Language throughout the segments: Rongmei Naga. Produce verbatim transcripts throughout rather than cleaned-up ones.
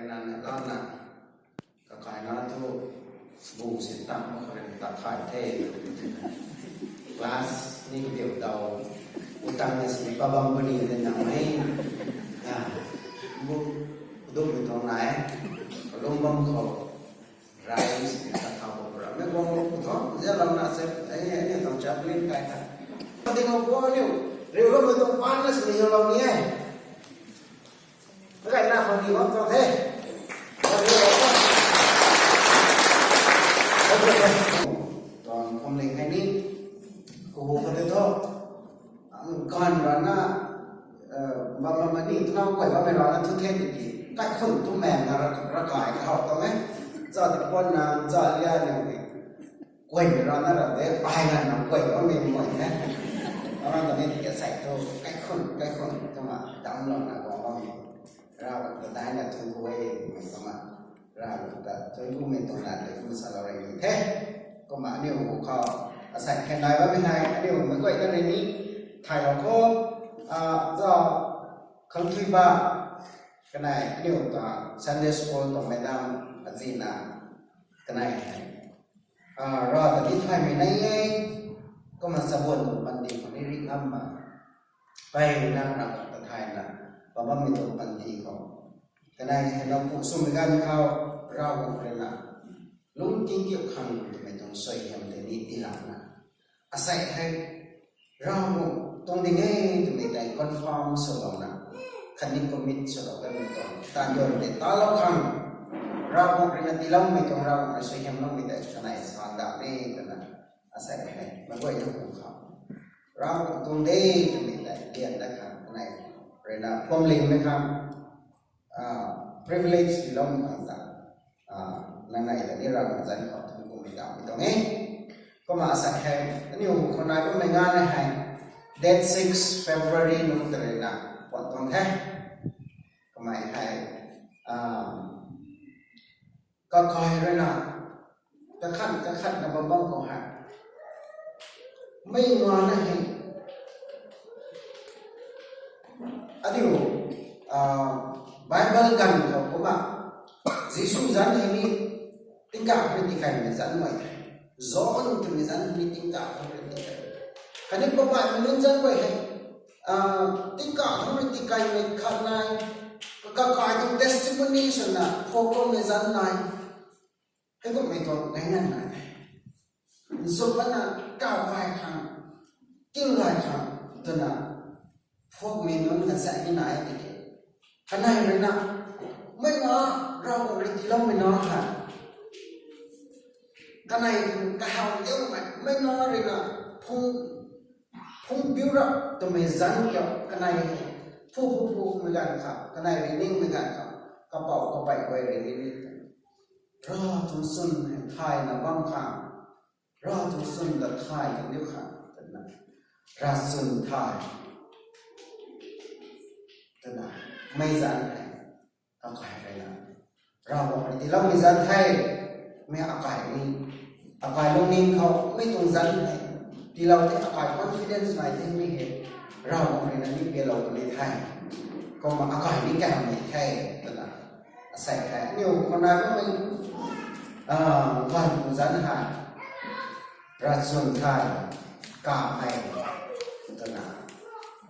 Nana lana kakaina thu bu si tang ma karen ta khai the. Class ni video dau utang na si pabam bani de na mai. Ya, bu dum mi tong nai. Lung bam khou rai si ta thau bo ra. Me bam ko tho, zia lam na se, ai ni tong chaplin kai ta. Ding lo bo ni, riu lo me tong pan na si ni lo ni e. Gai na khou ni bam tho the. Tuang kham ling hei ni, khou bu khou te tho. Ang kan rana, eh, bam bam ni, tu nang kuai bam rana thu the tiki. Kaikhun tu meng na ra, ra kai ka hau tong e. Za ta kuan na, za lia ni. Kuai rana ra de, pai na na kuai bam ni mo e. Ama ta ni tiki sai tu, kaikhun, kaikhun, tu ma, dam lo na bam bam ni. Rav ta dai na thu kuai, tu ma. Rav ta, tu kuai mi tu na, tu kuai sa lo rai ni the. Kumna aniu khou, asai khen nai bam mi hei, aniu mei guay ta rui ni, thay lo khou, ah, za, khang thui ba, kanei, aniu ta, Sunday school tuang madam, azina, kanei hei. Ah, Rav ta ni thay mi nai e, kumna sabun pandi khou ni ri ngam ma. Pai na, na ta thay na, bam bam mi tuang pandi khou. Kanei hei na pu sum gan khou, Rav khou rui na. Lung king kiu khang twmei tuang suaihiam tei ni tiilou na. Asei hei, Ravguangc tuang ding e twmei tei confirm swlou na, khatni commit swlou kanmei tuang, tan duan tei talou khang, Ravguangc rui na tiiloumei tuang, Ravguangc rui suaihiamloumei tei kanei sa dat e twna, asei hei, meic guayna hu khang, Ravguangc tuang de twmei tei lian dat khang, kanei rui na phuamlingmei khang, ah, privilege tiiloumei khang ta, ah, nangnei ta ni Ravguangc zanc khou thun kummei ta mi tuang e. Kumna asei hei, aniu khou nai kummei nga na hei, date six February nung ta rui na, puan tuang the. Kamei hei, ah, kakai rui na, kakhat, kakhat na bam bam khou hei. Mei nga na hei. Adiu, ah, Bible ganv khou kumna, Jisu zanc hei ni, tingkauh rui tikaimei zanc guay the. John twmei zanc hei ni tingkauh rui tikai. Khatni Poubauhmei nunc zanc guay hei, ah, tingkauh rui tikaimei khat nai, kakai tuang testimony swna, phokoumei zanc nai. Hei kummei tuang gayna nai. Nzuk lana kau kai khang, king gay khang, twna, phokmei nunc kazat ni nai tiki. Kanei rui na, mei na, Ravguangc rui tiiloumei na hei. Kanei kahaw liumei, mei na rui na, phung, phung piu rap twmei zanc kiu, kanei, phu phu phu mei ganv kha, kanei rui ningmei ganv kha, kapou kapei guay rui ni ni. Rav tuang chwn hei thay na bam khang, Rav tuang chwn ta thay kan diu khang, twna, ravchwn thay, twna, mei zanc hei, kakai rui na, Ravguangc rui tiiloumei zanc the, mei akai ni, akai lungning khou mei tuang zanc hei, tiilou the akai confidence nai the mei hei, Ravguangc rui na ni pialou ni the, kumna akai ni kahamei the, twna, asei hei, aniu khou nai bammei, ah, ganv tuang zanc hei, ravchwn thay, ka hei, twna,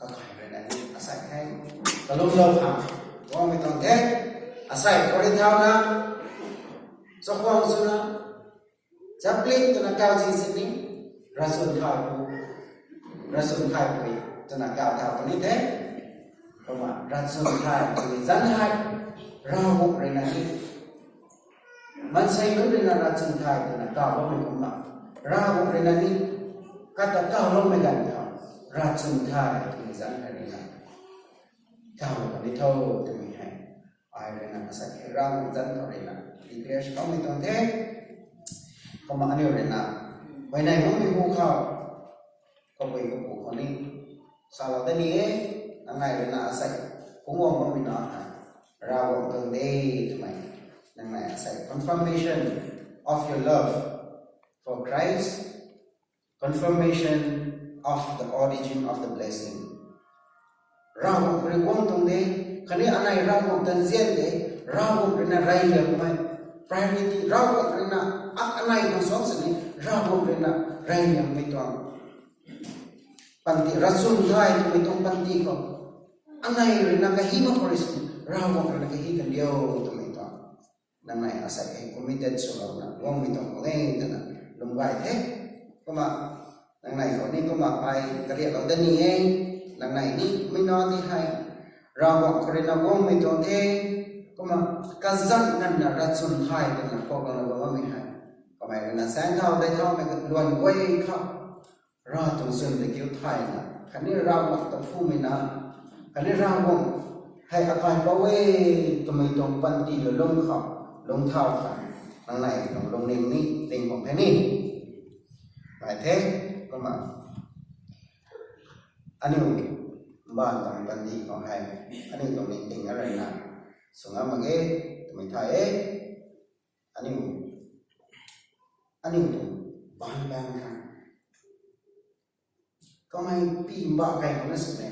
kakai rui na ni, asei hei, kalumlou khang, guangmei tuang the, asei khou rui thauna, chakhwang swna, chaplin twna kau zing sini, ravchwn thay pu, ravchwn thay pui, twna kau thau puni the, kumna, ravchwn thay pui zanc hei, Ravguangc rui na ni, maansei nunc rui na ravchwn thay twna kau bammei kumna, Ravguangc rui na ni, kata kauloumei ganv khou, ravchwn thay twmei zanc hei rui na, kaulou puni tho twmei hei. Ai rui na asei hei Ravguangc zanc khou rui na, declare swloumei tuang the. Kumna aniu rui na, huayney makmei hu khou, kapui kapu khou ni, salou da ni e, nangnei rui na asei, phungc guang bammei na hei, Ravguangc tuang de twmei, nangnei asei, confirmation of your love for Christ, confirmation of the origin of the blessing. Ravguangc rui guang tuang de, Khatni anei Ravguangc ta nzian de, Ravguangc ruina rey liangmei, priority Ravguangc ruina, a, anei khang suang sini Ravguangc ruina rey liangmei tuang panty, ravchwn thay twmei tuang panty khou, anei ruina kahi mak khou rui sini Ravguangc ruina kahi kan diu twmei tuang. Nangnei asei hei committed swlouna guangmei tuang khou e twna lum gay the. Kumna nangnei khou ni kumna ai kariaklou da ni e. Nangnei ni mei na ti hei Ravguangc khou ruina guangmei tuang the. Kumna kazanc nganvna ravchwn thay twna khou lana bam bammei hei, kamei ruina saeng thau dei thaumei luan guay khou Rav tuang chwn ta kiu thayna, khatni Ravguangc ta phumei na, khatni Ravguangc hei akaipouc e twmei tuang panty lulung khou, lungcthau khang, nangnei tuang lungning ni ting khang the ni. Ai the, kumna aniu mbaanv tuang panty khou hei, aniu tuang ningting a ruina sw ngam mak ge twmei thay e. Aniu, aniu tuang baanc baanc khang kamei pi mba kai khou na sini,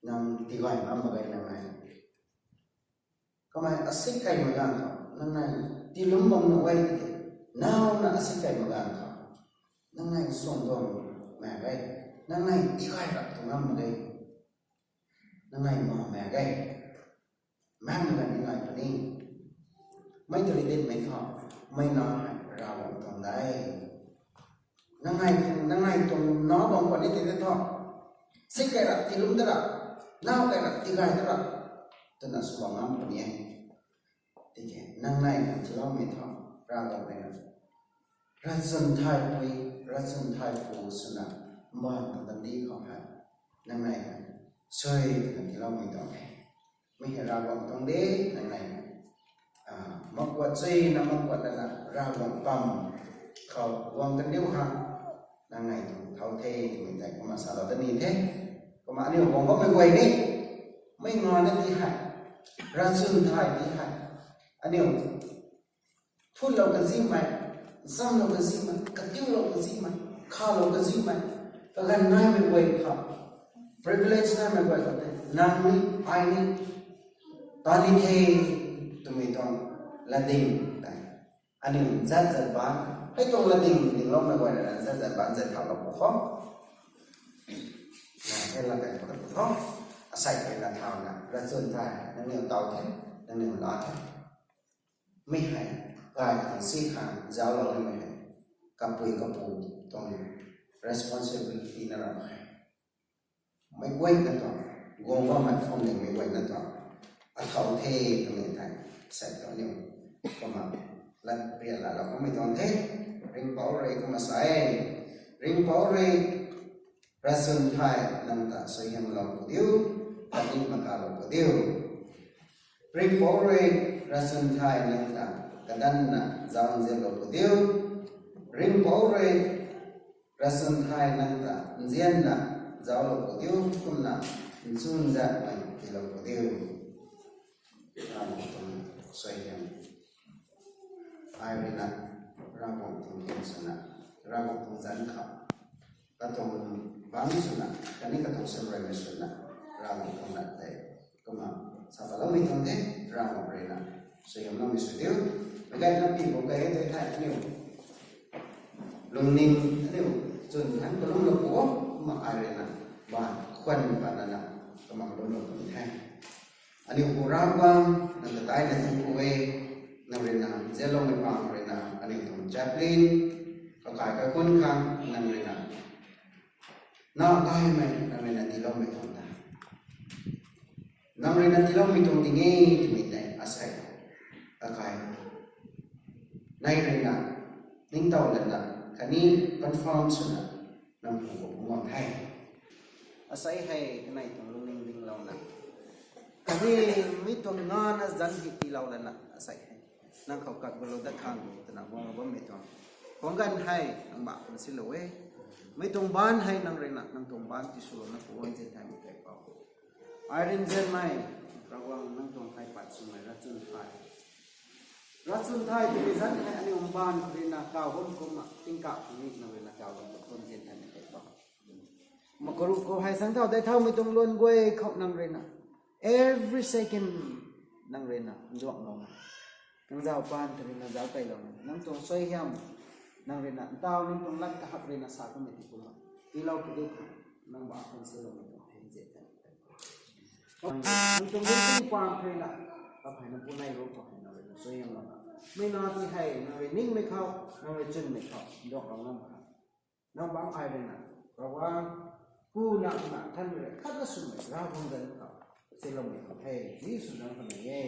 nang tigay ngam mak ge nangnei. Kamei asik kai mak ganv khou nangnei tiilum bam nuh e tiki, nauna asik kai mak ganv khou nangnei suang tuang mak ge, nangnei tigay rap tu ngam mak ge, nangnei ma mak ge. Maengc na ni ngai puni. Mei tari dinmei khou, mei na hei Ravguangc tuang de. Nangnei, nangnei tuang na bam khwan ni tei tei thu, sik kai ra, tiilum ta ra, nau kai ra, tigay ta ra twna sw bam ngam puni e. Tiki nangnei tuang tiiloumei thu, Ravguangc ruina ravchwn thaipui, ravchwn thaipu swna mbaanv tuang panty khou hei, nangnei hei sui twna tiiloumei tuang e. Mi hei Ravguangc tuang de, nangnei, a, makuat chuina makuat lana Ravguangc pam khou guang kan diu khang, nangnei tuang thau the twmei tei kumna salou ta ni the. Kumna aniu guang bammei guay ni, mei nganvna ti hei, ravchwn thay ti hei, aniu phunlou kazimei, nchamlou kazimei, katiulou kazimei, khalou kazimei, kaganv naimei guay khou, privilege naimei guay khou tei, nang ni, ai ni, ta ni the twmei tuang latding tei, aniu zat zat baan, hei tuang latding dingloumei guay na zat zat baan zat thaulou pw khou, na hei la kai pw khou, asei hei na thauna ravchwn thay, nangniw taw the, nangniw la the. Mi hei, kai khang si khang zauclou nimei hei, kapui kapu tuang responsibility na ram hei. Meic guayna tuang, guang bammei phwamling meic guayna tuang, athau the twmei thei, sei tuang niu, kumna, lat rian laalou kamei tuang the, Ringhpouc rui kumna sa e, Ringhpouc rui, ravchwn thay nang ta suaihiamlou pu diu, khatni makalou pu diu. Ringhpouc rui ravchwn thay nang ta kadanna zauc nzianlou pu diu. Ringhpouc rui ravchwn thay nang ta nzianna zauclou pu diu, kumna nchunzatmei tiilou pu diu. Ravguangc tuang suaihiam. Ai ruina, Ravguangc tuang thun swna, Ravguangc tuang zanc khou, katuang bangc swna, khatni katuang samruimei swna, Ravguangc tuang lat tei, kumna, sa paloumei tuang the, Ravguangc ruina, suaihiamloumei sw diu. Meic gayna pi bam kai e tei thei aniu lungning, aniu chwn than kalumlou pu o, kumna ai ruina, baanv khwan baanv lana, kumna kalumlou puni the. Aniu pu Ravguangc, nang ta daina tu pu e, nang ruina, nzianloumei pang ruina, aniu tuang chaplain, kakai kaikhunc khang, nang ruina, na gaymei, nang ruina tiiloumei tuang ta. Nang ruina tiiloumei tuang ding e twmei tei asei, kakai, nai ruina, ningtow lana, khatni confirm swna, nang pu khou pungc bam the. Asei hei kanei tuang lungning dinglouna, khatni mi tuang ngana zanc hei tiilou lana asei hei, nang khou kat gulou dat khang twna guanglou bammei tuang, khwang ganv hei nang ma khun silou e. Mi tuang baanc hei nang ruina, nang tuang baanc tiswlouna pu nzian thaymei kaipouc, ai rui nzianmei, Ravguangc nang tuang thai pat swmei ravchwn thay, ravchwn thay twmei zanc hei aniu mbaanv ruina kaw bam kumna tingkauh khang ni nang ruina kaw bam pu nzian thaymei kaipouc. Kumna karuh khou hei sang thau dei thaumei tuang luan guay khou nang ruina, Every second nang rui na nduak lou na, nang zau pan ta rui na zau kai lou na, nang tuang suaihiam, nang rui na ntau nang tuang lat kahak rui na sa kummei ti kumna tiilou padu khang nang ba khang silou na tuang thei ze ta. Nang tuang lungpui pang khou rui na, kaphey nang pu nai ru kaphey nang rui na suaihiam lou na, mei na ti hei nang rui ningmei khou, nang rui chwnmei khou nduak lou ngam khang nang bangc ai rui na, Ravguangc, Pu, Nac, Nthanmei rui khatna swmei Ravguangc zanc khou siloumei khang the, Jisu zanc khou nai e.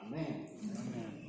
Amen. Amen.